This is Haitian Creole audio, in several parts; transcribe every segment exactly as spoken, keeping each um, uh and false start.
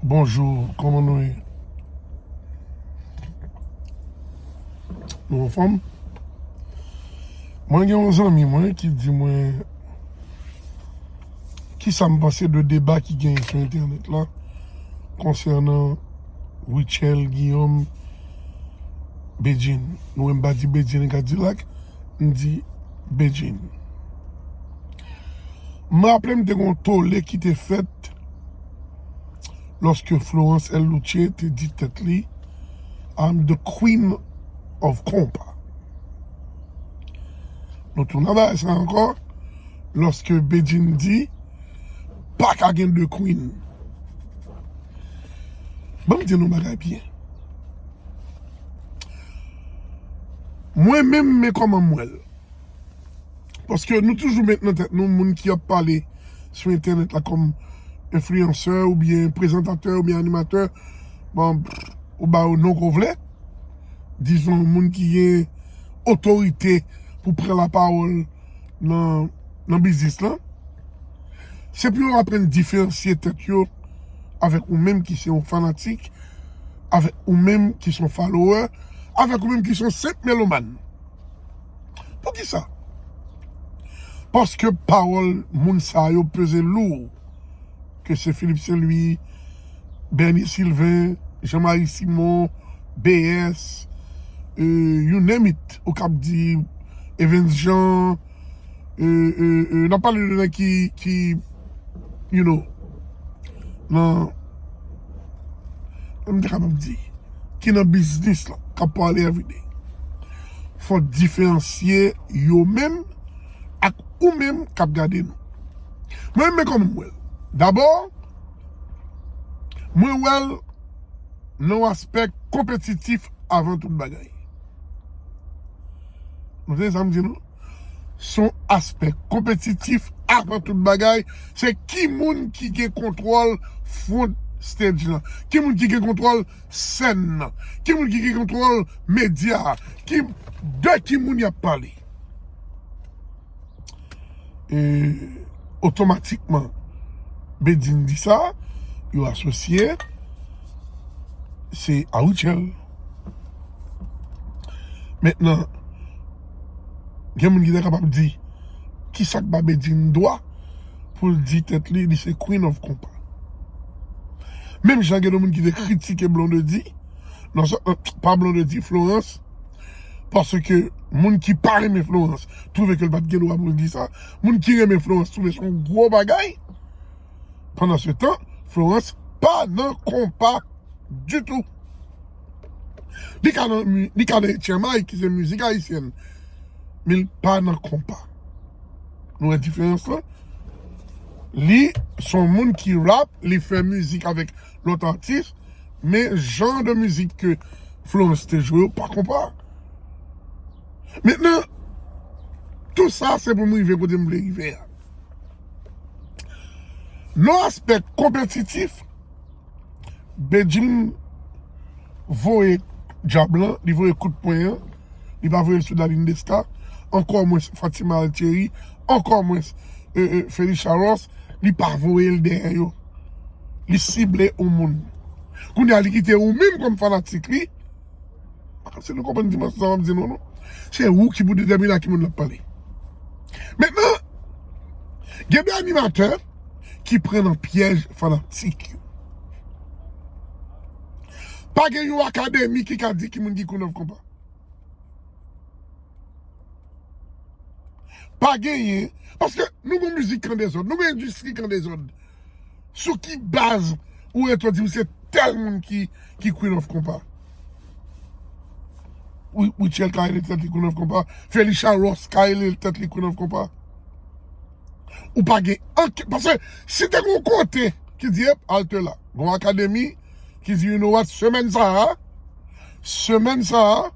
Bonjou, kòman nou ye? Nou anfòm? Mwen gen yon zanmi mwen ki di mwen kisa m panse de deba ki genyen sou entènèt la konsènan Rutshelle Guillaume Bedjine. Nou wè m pa di Bedjine Kadilak, m di Bedjine. M raple m te gen yon tole ki te fèt lòske Florence L. Loutché te di tèt li, "I'm the queen of konpa." Nou tounen bagay sa ankò lòske Bedjine di, "Pa ka gen de queen." Ban m di nou bagay byen. Mwen menm, men kòman m wè l. Paske nou toujou met nan tèt nou moun ki ap pale sou entènèt la kòm enfliyansè oubyen prezantatè oubyen animatè. Bon, ou ba yo non ke w vle. Dizon, moun ki gen otorite pou pran lapawòl nan, nan biznis lan. Se pou yo aprann diferansye tèt yo avèk ou menm ki se yon fanatik, avèk ou menm ki se yon follower, avèk ou menm ki se yon senp melomàn. Poukisa? Paske pawòl moun sa yo peze lou. Ke se Philippe Saint-Louis, Bernier Sylvain, Jean-Marie Simon, B S, euh, you name it, ou kab di Evens Jean, euh, euh, euh, n ap pale de nèg ki, ki, you know, nan, m te kapab di, ki nan biznis la, k ap pale everyday. Fò diferansye yo menm ak ou menm k ap gade nou. Mwen menm kòman m wè l. Dabò, mwen wè l nan yon aspè konpetitif avan tout bagay. Nou tande sa m di nou? Se yon aspè konpetitif avan tout bagay. Se ki moun ki gen kontwòl front stage lan? Ki moun ki gen kontwòl sèn nan? Ki moun ki gen kontwòl medya a? Ki, de ki moun y ap pale? E, otomatikman, Bedjine di sa, yo asosye, se a Rutshelle. Mentnan, gen moun ki ta kapab di, kisa k ba Bedjine dwa pou l di tèt li, li se Queen of Konpa? Menm jan gen de moun ki te kritike Blondedy, non, sa, pa Blondedy, Florence, paske moun ki pa renmen Florence twouve ke l pa t gen dwa pou l di sa. Moun ki renmen Florence twouve se yon gwo bagay. Pandan se tan, Florence pa nan konpa ditou. Li ka nan, mi- li ka nan H M I, ki se mizik ayisyèn, men li pa nan konpa. Nou wè diferans lan? Li se yon moun ki rap, li fè mizik avèk lòt atis, men jan de mizik ke Florence te jwe yo pa konpa. Mentnan, tou sa se pou m rive kote m vle rive a. Nan aspè konpetitif, Bedjine voye djab lan, li voye kout pwen an, li pa voye l sou Darline Desca, ankò mwens Fatima Altieri, ankò mwens, e, e, Felicia Ross, li pa voye l dèyè yo. Li sible yon moun. Kounye a, li kite ou menm kòm fanatik li, se nou konprann dimansyon sa m ap di nou, non. Se ou ki pou detèmine a ki moun l ap pale. Mentnan, gen de animatè ki pran nan pyèj fanatik yo. Pa gen yon akademi ki ka di ki moun ki Queen of Konpa. Pa genyen. Paske nou gen mizik k an dezòd, nou gen endistri k an dezòd. Sou ki baz ou rete w di m se tèl moun ki, ki Queen of Konpa? Wi- Rutshelle ka rele tèt li Queen of Konpa. Felicia Ross ka rele tèt li Queen of Konpa. Ou pa gen anken. Paske si te gen yon kote ki di, "Ep, halte la." Gen yon akademi ki di, "You know what? Semèn sa a, semèn sa a,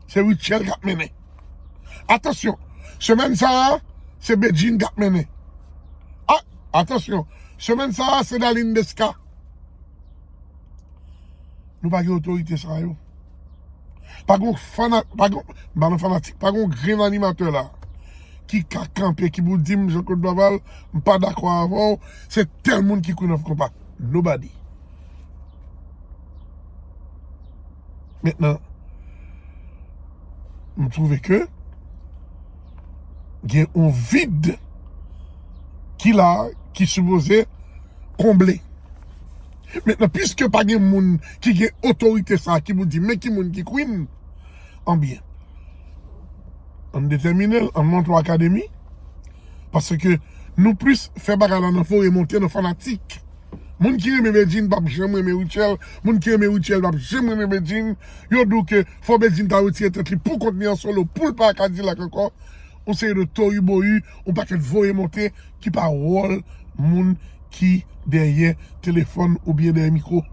se Rutshelle k ap mennen. Atansyon, semèn sa a, se Bedjine k ap mennen. A, atansyon, semèn sa a, se Darline Desca." Nou pa gen otorite sa yo. Pa gon fana-, pa gon, m pa nan fanatik, pa gon grenn animatè la ki ka kanpe, ki pou di m, "Jean Claude Dorval, m pa dakò avè w, se tèl moun ki Queen of Konpa." Nobody. Mentnan, m twouve ke gen yon vid ki la, ki sipoze konble. Mentnan, piske pa gen moun ki gen otorite sa ki pou di men ki moun ki queen, anbyen, ann detèmine l, ann monte yon akademi, paske nou plis fè bagay la nan voye monte, nan fanatik. Moun ki renmen Bedjine p ap janm renmen Rutshelle. Moun ki renmen Rutshelle p ap janm renmen Bedjine. Yo di w ke fò Bedjine ta retire tèt li pou kont li an solo, pou l pa Kadilak ankò. Yon seri de toriboyi, yon pakèt voye monte ki pa wòl moun ki dèyè telefòn oubyen dèyè mikwo.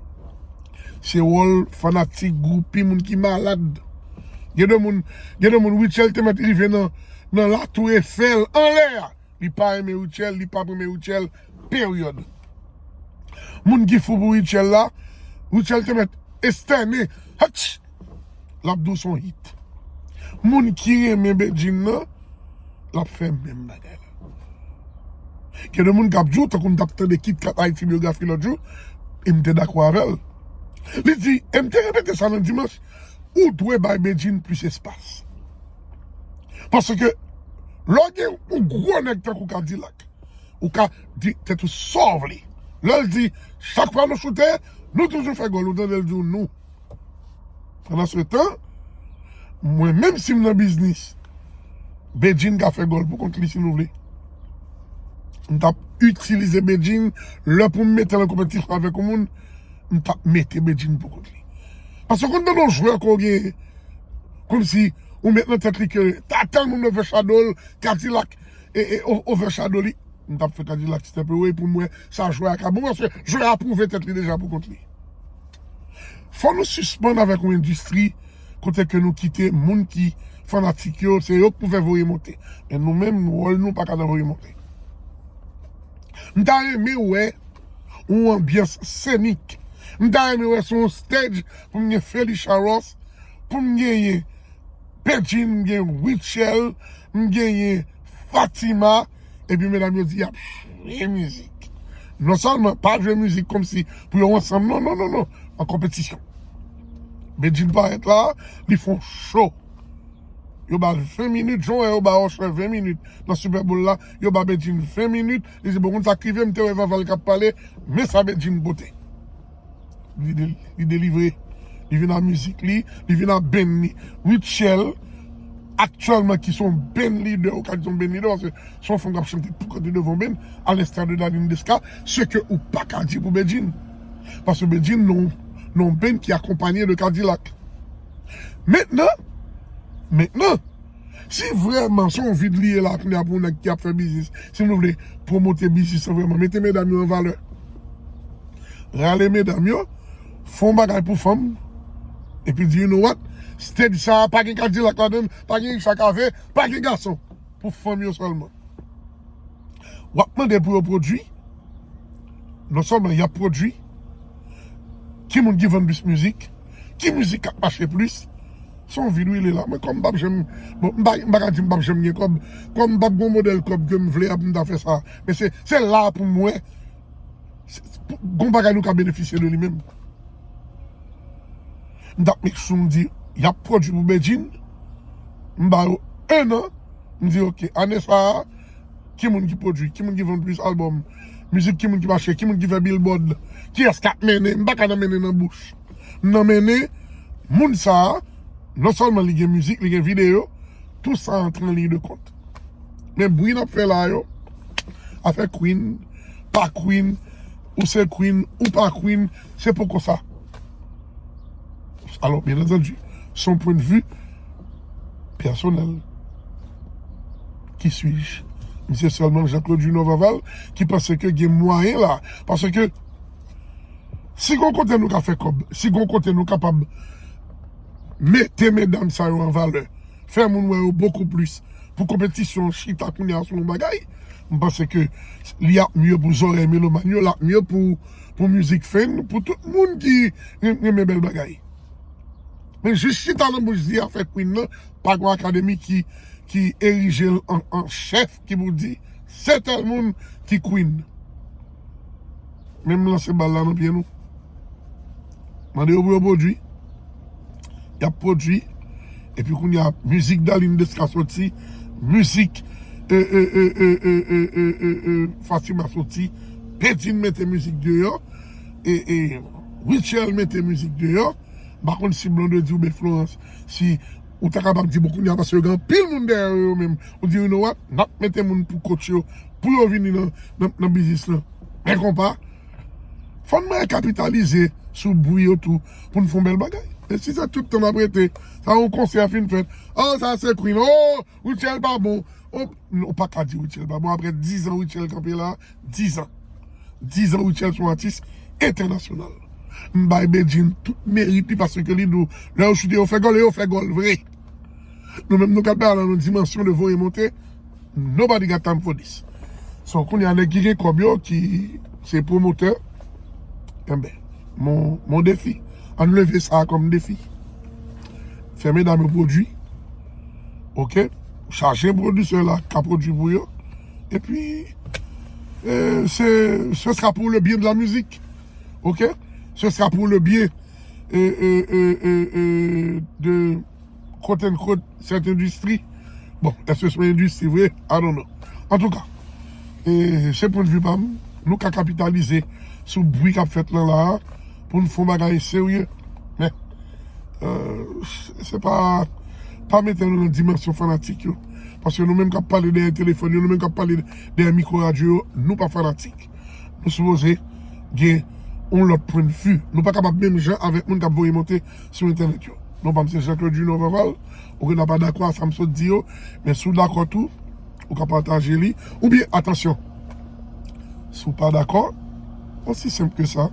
Se wòl fanatik, gwoupi, moun ki malad. Gen de moun, gen de moun, Rutshelle te mèt rive nan, nan Latou Efèl, anlè a. Li pa renmen Rutshelle, li p ap renmen Rutshelle, peryòd. Moun ki fou pou Rutshelle la, Rutshelle te mèt estène, hatch! L ap di w se yon hit. Moun ki renmen Bedjine nan, l ap fè menm bagay la. Gen de moun k ap di w, tankou m t ap tande Kit Kat Ayiti byografi lòt jou, e m te dakò avè l. Li di, e m te repete sa nan dimanch, ou dwe bay Bedjine plis espas. Paske, lè w gen yon gwo nèg tankou Kadilak, ou ka di tèt ou sa w vle. Lè l di, chak fwa nou choute, nou toujou fè gòl, ou tande l di w nou. Pandan se tan, mwen menm si m nan biznis, Bedjine ka fè gòl pou kont li si nou vle. M t ap itilize Bedjine, lè pou m mete l an konpetisyon avèk yon moun, m t ap mete Bedjine pou kont li. Paske w konn tande yon jwè ke w gen, kòmsi ou met nan tèt li ke ta tèl moun overshadow l, Kadilak e, e o- overshadow li. M t ap fè Kadilak step away pou m wè sa jwè a ka bon, paske jwè a pwouve tèt li deja pou kont li. Fò nou sispann avèk yon endistri kote ke nou kite moun ki fanatik yo, se yo k pou fè voye monte. Men nou menm, wòl nou pa ka nan voye monte. M ta renmen wè yon anbyans senik. M ta renmen wè sou yon stage pou m gen Felly Charros, pou m genyen Bedjine, m gen Rutshelle, m genyen Fatima, epi medam yo di y ap jwe mizik. Non sèlman pa jwe mizik kòmsi pou yo ansanm, non, non, non, non, an konpetisyon. Bedjine parèt la, li fè yon cho. Yo ba l ven minit, jan w wè yo ba Usher ven minit nan Super Bowl la, yo ba Bedjine ven minit, li di, bon, konn sa k rive, m te wè Vaval k ap pale, men sa Bedjine pote. Li de- li delivre. Li vin ak mizik li, li vin ak band li. Rutshelle, aktyèlman, ki se yon band leader, ou ka di yon band leader, paske se yon fanm k ap chante pou kont li devan yon band, à l'instar de Darline Desca, ce que ou pa ka di pou Bedjine. Paske Bedjine, non, non band ki akonpanye de Kadilak. Mentnan, mentnan, si vrèman se yon vid li ye la kounye a pou yon nèg ki ap fè biznis, si nou vle pwomote biznis lan vrèman, mete medam yo an valè. Rale medam yo, fè yon bagay pou fanm, epi di, you know what? Stage sa a pa gen Kadilak ladan l, pa gen Richa Cavé, pa gen gason. Pou fanm yo sèlman. W ap mande pou yo pwodui. Non sèlman y ap pwodui, ki moun ki vann plis mizik, ki mizik k ap mache plis. Se yon vid wi li la. Mwen kòm m p ap janm, bon, m pa, m pa ka di m p ap janm gen kòb. Kòm m p ap gen yon modèl kòb ke m vle a pou m ta fè sa. Men se, se la pou m wè se- se- pou- gon bagay nou ka benefisye de li menm. M t ap make sure m di, y ap pwodui pou Bedjine. M ba yo en an. M di, ok, ane sa a, ki moun ki pwodui? Ki moun ki vann plis albòm? Mizik ki moun ki mache? Ki moun ki fè billboard? Kiyès k ap mennen? M pa ka nan mennen nan bouch. M nan mennen moun sa a, non sèlman li gen mizik, li gen videyo, tou sa antre an liy de kont. Men bri n ap fè la yo, afè queen, pa queen, ou se queen, ou pa queen, se poko sa. Alò, byen antandi, se yon pwennvi pèsonèl. Qui suis-je? M se sèlman Jean Claude Junior Vaval ki panse ke gen mwayen la. Paske si gon kote nou ka fè kòb, si gon kote nou kapab mete medam sa yo an valè, fè moun wè yo bokou plis, pou konpetisyon chita kounye a sou yon bagay, m panse ke li ap mye pou zòrèy melomàn yo, l ap mye pou, pou mizik fen, pou tout moun ki ren- renmen bèl bagay. Men jis chita nan bouch di afè queen nan, pa gen akademi ki, ki erije l an, an chèf ki pou di se tèl moun ki queen. Men m lanse bal la nan pye nou. Mande yo pou yo pwodui. y ap pwodui. Epi kounye a, mizik Darline Desca soti, mizik e, e, e, e, e, e, e, e, e, Fatima soti, Bedjine mete mizik deyò, e, e, Rutshelle mete mizik deyò. M pa konn si Blondedy oubyen Florence, si ou ta kapab di bon kounye a, paske yo gen anpil moun dèyè yo, yo menm. Ou di, you know what? N ap mete moun pou coach yo, pou yo vini nan, nan, nan biznis lan. Men konpa, fò n mwen kapitalize sou bri yo tou, pou n fè yon bèl bagay. E si se tout tan n ap rete, sa yon konsè fin fèt. Oh, sa se Queen. Oh, Rutshelle pa bon. Oh, ou pa ka di Rutshelle pa bon. Apre diz an Rutshelle kanpe la, diz an. Diz an Rutshelle se yon atis entènasyonal. M bay Bedjine tout merit li paske li di w, lè yo choute, yo fè gòl, e yo fè gòl vre. Nou menm, nou ka bay nan yon dimansyon de voye monte, nobody got time for this. So, kounye a nèg ki gen kòb yo, ki se pwomotè, enben, mon, mon defi. Ann leve sa a kòm defi. Fè medam yo pwodui. Oke? Chache pwodisè la ka pwodui pou yo. Epi, e, se, ce sera pour le bien de la musique. Oke? Ce sera pour le bien, e, e, e, e, e, de quote unquote, cette industrie. Bon, èske se yon endistri vre? I don't know. Antouka, e, se pwennvi pa m, nou ka kapitalize sou bri k ap fèt lan la a pou n fè yon bagay serye. Men, e, se pa, pa mete nou nan dimansyon fanatik yo. Paske nou menm k ap pale dèyè telefòn yo, nou menm k ap pale dèyè mikwo radyo yo, nou pa fanatik. Nou sipoze gen yon lòt pwennvi. Nou pa kapab menm jan avèk moun k ap voye monte sou entènèt yo. Non pa m se Jean Claude Junior Vaval. Ou gen dwa pa dakò a sa m sot di yo, men si w dakò tou, ou ka pataje li. Oubyen, atansyon, si w pa dakò, osi senp ke sa,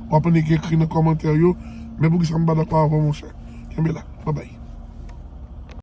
w ap annik ekri nan kòmantè yo, men poukisa m pa dakò avè w, monchè? Kenbe la. Babay.